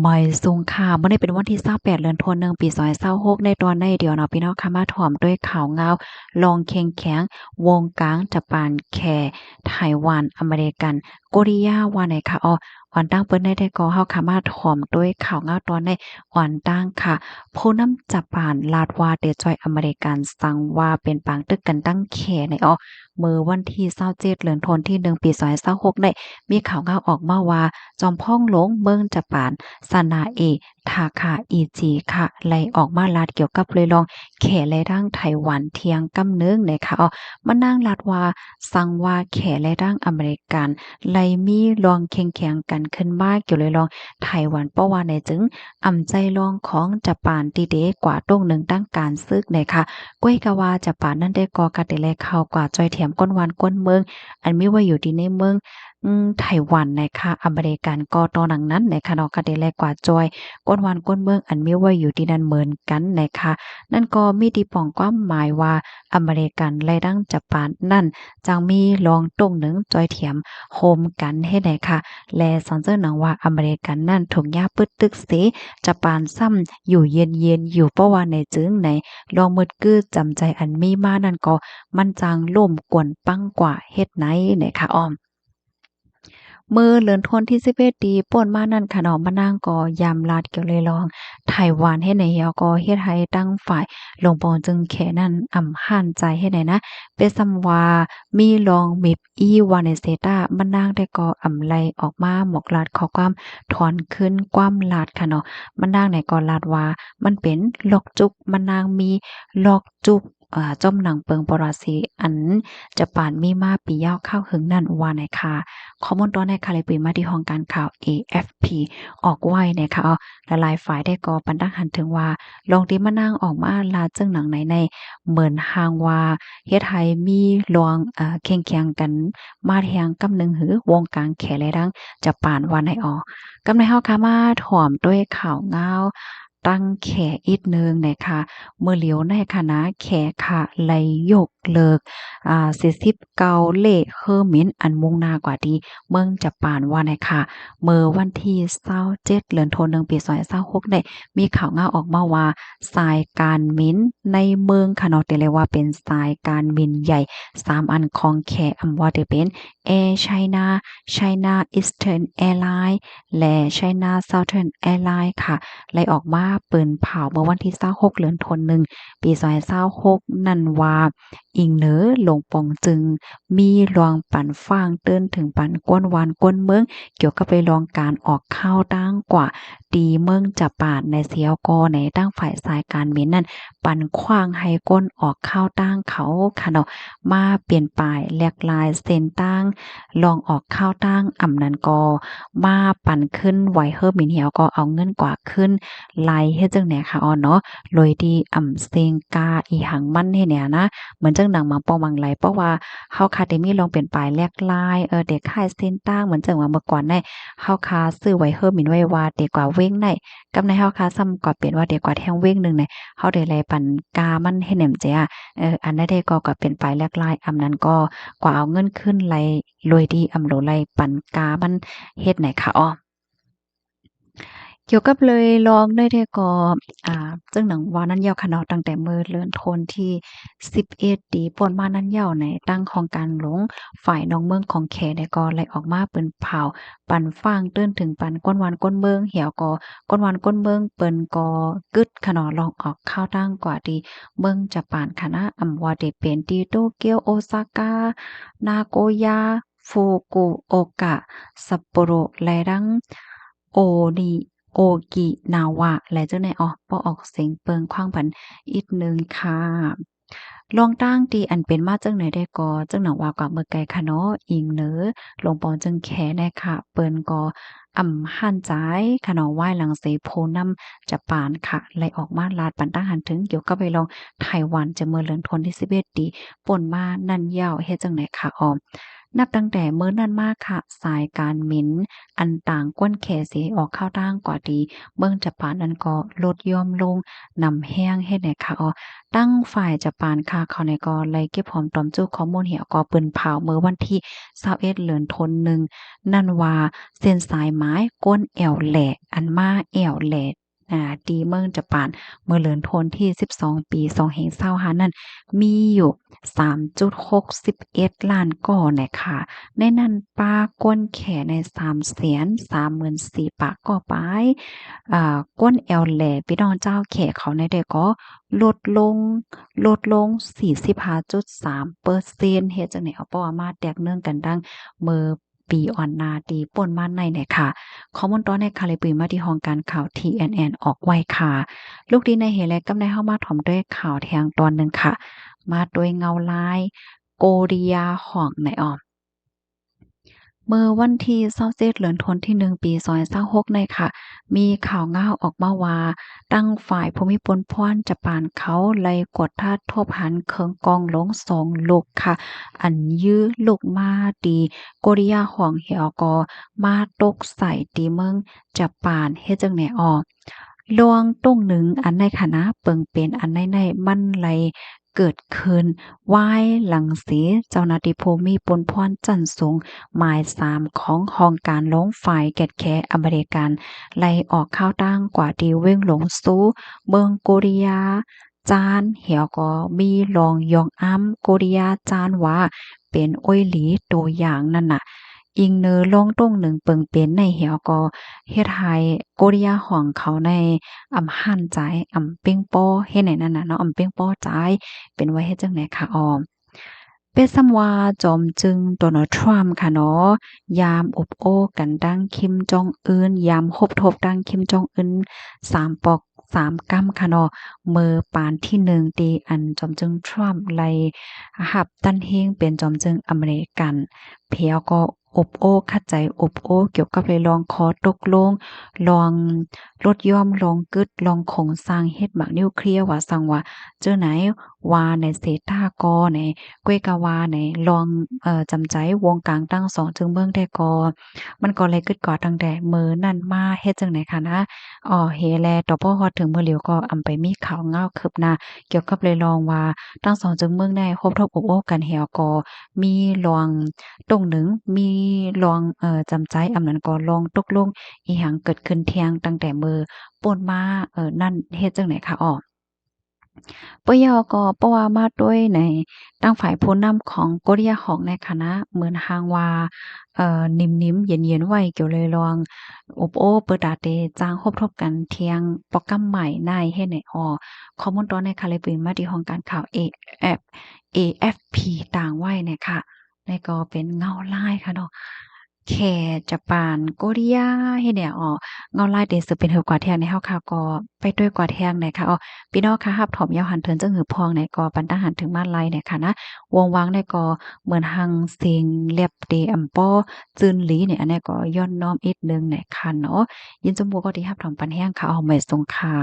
ໝາຍສູງຄ່າ ມື້ນີ້ເປັນວັນທີຊາວແປດ ເດືອນໂທນໜຶ່ງ ປີສອງພັນຊາວຫົກ ໃນຕອນໃນດຽວເນາະ ພີ່ນ້ອງຄະ ມາຖອມດ້ວຍຂ່າວງາວ ລອງແຂ່ງແຂງວົງກາງຈະປານແຂ ໄຕ້ຫວັນ ອາເມລິກັນ ໂກເຣຍ ວ່າໃນຄະ. ອອ ອອນຕັ້ງເປີດໃນແຕ່ກໍ ເຮົາຄະມາຖອມດ້ວຍຂ່າວງາວຕອນໃນ ອອນຕັ້ງຄະ. ຜູ້ນຳຈະປານລາດວ່າ ເຕະຈ່ອຍອາເມລິກັນ ສັງວ່າເປັນປາງຕຶກກັນຕັ້ງແຂໃນ. ອອ ມື້ວັນທີຊາວເຈັດ ເດືອນໂທນທີໜຶ່ງ ປີສອງພັນຊາວຫົກ ໃນ ມີຂ່າວງາວອອກມາວ່າ ຈອມພອງຫຼວງເມືອງຈະປານ ຊານາເອ ທາຄາອິຈິ ຄະ ໄດ້ອອກມາລາດກ່ຽວກັບເລື່ອງແຂ ແລະ ທາງໄຕ້ຫວັນທ່ຽງກຳໜຶ່ງໃນຄະ. ອອ ມານາງລາດວ່າ ສັງວ່າແຂ ແລະ ທາງອາເມລິກັນ ໄດ້ມີເລື່ອງແຂ່ງແຂງກັນຂຶ້ນມາກ່ຽວເລື່ອງໄຕ້ຫວັນ ເພາະວ່າໃນຈຶ່ງ ອຳໃຈເລື່ອງຂອງຈະປານ ທີ່ເດກວ່າຕົງໜຶ່ງທາງການສຶກໃນຄະ. ກ້ວຍກະວ່າຈະປານນັ້ນແຕ່ກໍກະເຕແລເຂົ້າກວ່າຈ່ອຍແຖມກົ້ນບ້ານກົ້ນເມືອງ ອັນມີໄວ້ຢູ່ທີ່ໃນເມືອງ ອືມ ໄຕ້ຫວັນໃນຄະ. ອາເມລິກັນກໍຕໍ່ໜັງນັ້ນໃນຄະເນາະ ກະເຕແລກວ່າຈ່ອຍກ້ນບ້ານກົ້ນເມືອງ ອັນມີໄວ້ຢູ່ທີ່ນັ້ນເໝືອນກັນໃນຄະ. ນັ້ນກໍມີທີ່ປອງຄວາມໝາຍວ່າ ອາເມລິກັນ ແລະ ທັງຈະປານນັ້ນ ຈັ່ງມີເລື່ອງຕົງໜຶ່ງຈ່ອຍແຖມໂຮມກັນເຮັດໃຫ້ຄະ ແລະ ສັນເຊີນໜັງວ່າ ອາເມລິກັນນັ້ນທຸກຍາປຶດຕຶກເສ ຈະປານຊ້ຳຢູ່ເຢັນໆຢູ່ ເພາະວ່າໃນຈຶ່ງໃນເລື່ອງມືດກື້ຈຳໃຈອັນມີມານັ້ນກໍ ມັນຈັ່ງລົ້ມກວນປັງກວ່າເຮັດໃນ ໃນຄະ. ອອມ ເມື່ອເດືອນໂທນທີສິບເອັດ ທີ່ປົນມານັ້ນຄະເນາະ ມານາງກໍຢ້ຳລາດກ່ຽວເລື່ອງໄຕ້ຫວັນເຮັດໃນ ແລ້ວກໍເຮັດໃຫ້ທາງຝ່າຍຫຼວງປອງຈຶ່ງແຂນັ້ນອຳຫ້ານໃຈເຮັດໃນນະ ເປັນສ່ຳວ່າມີເລື່ອງມີບອີ່ວ່າໃນເສຕາ ມານາງແຕ່ກໍອຳໄລອອກມາໝອກລາດຂໍ້ຄວາມ ຖອນຄືນຄວາມລາດຄະເນາະ. ມານາງໃນກໍລາດວ່າ ມັນເປັນລອກຈຸກ ມານາງມີລອກຈຸກ ອາ ຈອມໜັງເປິງປະຫວັດສາດ ອັນຈະປານມີມາປີຍາວຄາວເຫິງນັ້ນວ່າໃນຄະ. ຂໍ້ມູນຕອນໃນຄະ ໄດ້ປີມາທີ່ຫ້ອງການຂ່າວ ເອ ເອັຟ ພີ ອອກໄວ້ໃນຄະ. ຫຼາຍໆຝ່າຍໄດ້ກໍປັນຕັ້ງຫັນເຖິງວ່າ ລອງທີ່ມານາງອອກມາລາດເຊິ່ງໜັງໃນໃນ ເໝືອນຫາງວ່າເຮັດໃຫ້ມີລອງ ອາ ແຂ່ງແຂງກັນມາແທງກຳໜຶ່ງ ຫຼື ວົງກາງແຂ ແລະ ທັງຈະປານວ່າໃນ. ອອ ກຳໃນເຮົາຄະມາຖອມດ້ວຍຂ່າວງາວ ຕັ້ງແຂອີກໜຶ່ງນະຄະ. ມື້ຫຼຽວໃນຄະນະແຂຄະ ໄດ້ຍົກເລີກ ອາ ສີ່ສິບເກົ້າເລກເຮີມິນ ອັນມຸ່ງໜ້າກວ່າທີ່ເມືອງຈະປານວ່າໃນຄະ. ເມື່ອວັນທີຊາວເຈັດ ເດືອນໂທນໜຶ່ງ ປີສອງພັນຊາວຫົກ ໄດ້ມີຂ່າວງາວອອກມາວ່າ ສາຍການບິນໃນເມືອງຄະເນາະ ທີ່ເອີ້ນວ່າເປັນສາຍການບິນໃຫຍ່ສາມອັນຂອງແຂ ອຳວ່າຈະເປັນ Air China, China Eastern Airline ແລະ China Southern Airline ຄະ ໄດ້ອອກມາປືນເຜົາເມື່ອວັນທີຊາວຫົກ ເດືອນໂທນໜຶ່ງ ປີສອງພັນຊາວຫົກນັ້ນວ່າ ອີງເໜີຫຼວງປອງຈຶ່ງມີລວງປັນຝາກເຕືອນເຖິງປັນກວນບ້ານກວນເມືອງ ກ່ຽວກັບເລື່ອງການອອກຂ່າວຕ່າງກວ່າ ທີ່ເມືອງຈະປານໃນ ແລ້ວກໍໃນທາງຝ່າຍສາຍການບິນນັ້ນ ປັນຂວ້າງໃຫ້ຄົນອອກຂ່າວຕ່າງເຂົາຄະເນາະ ມາປ່ຽນປາຍແລກລາຍເສັ້ນທາງ ລອງອອກຂ່າວຕ່າງ ອຳນັ້ນກໍມາປັນຂຶ້ນໄຫວເຮີມິນ ແລ້ວກໍເອົາເງິນກວ່າຄືນ ລາຍເຮັດຈັ່ງໃດຄະ ອອ ເນາະ ໂດຍທີ່ອຳເສັງກາອີ່ຫຍັງມັນເຮັດແນວນະ ເໝືອນຈັ່ງໜັງບາງປ່ອງບາງໄລ ເພາະວ່າເຮົາຄະໄດ້ມີລອງເປັນປາຍແລກລາຍ ເອີ ເດຂາຍເສັ້ນທາງ ເໝືອນຈັ່ງວ່າເມື່ອກ່ອນໃນ ເຮົາຄະຊື້ໄຫວເຮີມິນໄວ້ວ່າເດກວ່າເວັງໃນ ກຳໃນເຮົາຄະຊ້ຳກວ່າເປັນວ່າເດກວ່າແທງເວັງໜຶ່ງໃນ ເຮົາໄດ້ໄລ່ປັນກາມັນເຮັດແນວໃດ ເອີ ອັນໃດເດກໍ ກໍເປັນປາຍແລກລາຍ ອຳນັ້ນກໍ ກວ່າເອົາເງິນຄືນໄລ່ໂດຍທີ່ອຳໂລໄລ່ປັນກາມັນເຮັດໃນຄະ ອອ ກ່ຽວກັບເລີຍລອງໄດ້ແທ້ກໍ ອາ ເຊິ່ງໜັງວ່ານັ້ນຍາວຄະເນາະ ຕັ້ງແຕ່ມື້ເດືອນໂທນທີສິບເອັດ ທີ່ປົນມານັ້ນຍາວໃນ ທາງຫ້ອງການຫຼວງຝ່າຍນອກເມືອງຂອງແຂໄດ້ກໍໄດ້ອອກມາເປິ່ນເຜົາ ປັນຝາກເຕືອນເຖິງປັນຄົນບ້ານຄົນເມືອງ ແລ້ວກໍຄົນບ້ານຄົນເມືອງເພິ່ນກໍກຶດຄະເນາະ ລອງອອກຂ່າວຕ່າງກວ່າທີ່ເມືອງຈະປານຄະນະ ອຳວ່າຈະເປັນທີ່ໂຕກຽວ ໂອຊາກາ ນາໂກຢາ ຟູກຸໂອກະ ຊັບໂປໂຣ ແລະ ທັງ ໂອນິ ໂອກິນາວະ ແລະ ຈັ່ງໃດ ອອ ບໍ່ອອກສຽງເປິງຂວ້າງປັນອີກໜຶ່ງຄ່ະ. ລອງຕັ້ງທີ່ອັນເປັນມາຈັ່ງໃດແດ່ກໍ ເຊິ່ງໜັງວ່າກວ່າເມື່ອໄກຄະເນາະ ອີງເໜີ ຫຼວງປອງຈຶ່ງແຄແດ່ຄ່ະ ເພິ່ນກໍອຳຫັນໃຈຄະເນາະ ວາຍຫຼັງເສຜູ້ນຳຈະປານຄະ ໄດ້ອອກມາລາດປັນຕັ້ງຫັນເຖິງກ່ຽວກັບເລື່ອງໄຕ້ຫວັນ ຈາກເມື່ອເດືອນໂທນທີສິບເອັດ ທີ່ປົນມານັ້ນຍາວ ເຮັດຈັ່ງໃດຄະ ອອ ນັບຕັ້ງແຕ່ມື້ນັ້ນມາຄະ ສາຍການບິນອັນຕ່າງກ້ວນແຂເສອອກຂ່າວຕ່າງກວ່າທີ່ເມືອງຈະປານນັ້ນກໍຫຼຸດຢ່ອມລົງນຳແຮງເຮັດໃດຄະ ອອ ຕັ້ງຝ່າຍຈະປານຄະ ເຂົານີ້ກໍໄດ້ເກັບຫອມຕອມຈຸຂໍ້ມູນ ແລ້ວກໍປືນເຜົາເມື່ອວັນທີຊາວເອັດ ເດືອນທົນໜຶ່ງນັ້ນວ່າ ເສັ້ນສາຍໝາຍ ກົນແອວແຫຼ ອັນມາແອວແຫຼ ອາ ທີ່ເມືອງຈະປານ ເມື່ອເດືອນທົນທີສິບສອງ ປີສອງພັນຊາວຫ້ານັ້ນ ມີຢູ່ສາມຈຸດຫົກສິບເອັດລ້ານກໍ້ນະຄະ. ໃນນັ້ນປາກົນແຂໃນສາມແສນສາມໝື່ນສີ່ປາຍກໍປາຍ. ອາ ກົນແອວແຫຼ ພີ່ນ້ອງເຈົ້າແຂເຂົາໃນແຕ່ກໍ ລົດລົງ ລົດລົງສີ່ສິບຫ້າຈຸດສາມເປີເຊັນ ເຮັດຈັ່ງໃດເອົາ ເພາະວ່າມາແຕກເນື່ອງກັນດັ່ງເມື່ອປີກ່ອນໜ້າທີ່ປົນມາໃນນະຄະ. ຂໍ້ມູນຕອນນີ້ຂ້າໄດ້ປຶ້ງມາທີ່ຫ້ອງການຂ່າວ ທີເອັນເອັນ ອອກໄວ້ຄ່ະ. ລູກດີນາເຮ ແລະ ກັບໃນເຮົາມາຖອມດ້ວຍຂ່າວແທງຕອນໜຶ່ງຄ່ະ. ມາດ້ວຍເງົາລາຍ ໂກລິຍາຮ່ອງນະອອມ. ເມື່ອວັນທີຊາວເຈັດ ເດືອນທົນທີໜຶ່ງ ປີສອງພັນຊາວຫົກໃນຄ່ະ ມີຂ່າວງາວອອກມາວ່າ ທາງຝ່າຍຜູ້ມີພົນພອນຈະປານເຂົາໄດ້ກວດທາທົບຫັນເຄື່ອງກອງຫຼວງສອງລູກຄ່ະ ອັນຍື່ນລູກມາທີ່ໂກລິຍາຮ່ອງ ແລ້ວກໍມາຕົກໃສ່ທີ່ເມືອງຈະປານ ເຮັດຈັ່ງໃດອອກ. ລວງຕົງໜຶ່ງອັນໃນຂະນະເປິງເປັນອັນໃນໃນມັນໄດ້ເກີດຂຶ້ນ ວາຍຫຼັງເສ ເຈົ້າໜ້າທີ່ຜູ້ມີພົນພອນຊັ້ນສູງໝາຍສາມຂອງຫ້ອງການຫຼວງຝ່າຍແກດແຄອາເມລິກັນ ໄດ້ອອກຂ່າວຕ່າງກວ່າທີ່ເວັງຫຼວງຊູ ເມືອງໂກລິຍາຈານ ແລ້ວກໍມີລອງຢອງອ້າມໂກລິຍາຈານວ່າເປັນໂອຍຫຼີໂຕຢ່າງນັ້ນນະ. ອີງເນີລອງຕົງໜຶ່ງເປິງເປັນໃນ ແລ້ວກໍເຮັດໃຫ້ໂກລິຍາຮ່ອງເຂົາໃນອຳຮ້ານໃຈ ອຳເປັງປໍ ເຮັດໃນນັ້ນນະເນາະ ອຳເປັງປໍໃຈ ເປັນວ່າເຮັດຈັ່ງໃດຄະອອມ. ເປັນສ່ຳວ່າຈອມຈຶ່ງໂດນັລ ທຣຳ ຄະເນາະ ຍາມອົບໂອ້ກັນດັ່ງ ຄິມ ຈອງອຶນ ຍາມຮົບທົບດັ່ງ ຄິມ ຈອງອຶນ ສາມປອກສາມກຳ ຄະເນາະ ເມື່ອປານທີໜຶ່ງທີ່ອັນຈອມຈຶ່ງ ທຣຳ ໄດ້ຮັບຕັ້ງເຮງເປັນຈອມຈຶ່ງອາເມລິກັນ ແລ້ວກໍ ອົບໂອ້ ຂັດໃຈ ອົບໂອ້ ກ່ຽວກັບເລື່ອງຂໍ້ຕົກລົງ ລອງລົດຢ່ອມ ລອງກຶດ ລອງໂຄງສ້າງເຮັດໝາກນິວເຄລຍ ວ່າຊັ້ນວ່າ ເຈີໃນວ່າໃນເສດຕາກໍໃນ ກ້ວຍກະວ່າໃນ ລອງ ເອີ ຈຳໃຈ ວົງກາງທັງສອງຈຶງເມືອງແທ້ກໍ ມັນກໍໄດ້ກຶດກວ່າຕັ້ງແຕ່ມື້ນັ້ນມາ ເຮັດຈັ່ງໃດຄະນະ. ອໍ ເຮແລ ຕໍ່ພໍຮອດເຖິງມື້ຫຼຽວກໍອຳໄປມີຂ່າວງາວຄືບໜ້າ ກ່ຽວກັບເລື່ອງວ່າ ທັງສອງຈຶງເມືອງໄດ້ຮົບທົບອົບໂອ້ກັນ ແລ້ວກໍມີລອງ ຕົງໜຶ່ງ ມີລອງ ເອີ ຈຳໃຈ ອຳນັ້ນກໍລອງຕົກລົງ ອີຫຍັງເກີດຂຶ້ນທ່ຽງຕັ້ງແຕ່ມື້ປົນມາ ເອີ ນັ້ນ ເຮັດຈັ່ງໃດຄະອອກ. ປະເຍົາກໍເພາະວ່າມາດ້ວຍໃນ ທາງຝ່າຍຜູ້ນຳຂອງໂກລິຍາຮ່ອງໃນຄະນະ ເໝືອນຫາງວ່າ ເອີ ນິ່ມໆ ເຢັນໆ ໄວ້ ກ່ຽວເລີຍລອງ ອົບໂອ້ ເປີດຕາເຕຈາງຮົບທົບກັນທ່ຽງ ປອກກຳໃໝ່ນາຍເຮັດໃນອໍ. ຂໍ້ມູນຕອນໃນຄະເລຍປິ່ນມາທີ່ຫ້ອງການຂ່າວ ເອເອັຟ ເອເອັຟພີ ຕ່າງໄວ້ນະຄະ. ນີ້ກໍເປັນເງົາລາຍຄະເນາະ ແຂຈະປານ ໂກລິຍາ ເຮັດແນວອອກ ເງົາລາຍເດຊືເປັນເຮືອກວ່າແທ່ງໃນເຮົາຄະ ກໍໄປດ້ວຍກວ່າແທ່ງໃນຄະ. ອໍ ພີ່ນ້ອງຄະ ຮັບຖອມຍາວຫັນເຖິງຈະຫືອພອງໃນ ກໍປັນຕາຫັນເຖິງມາໄລໃນຄະນະ. ວົງວາງໃນກໍເໝືອນຫາງເສງແລັບເດອຳປໍຈືນຫຼີໃນ ອັນໃນກໍຍ້ອນນ້ອມອີກໜຶ່ງໃນຄະເນາະ. ຍິນດີຈຸມຜູ້ກໍທີ່ຮັບຖອມປັນແຮງຄະ. ອໍ ມາສົ່ງຄະ.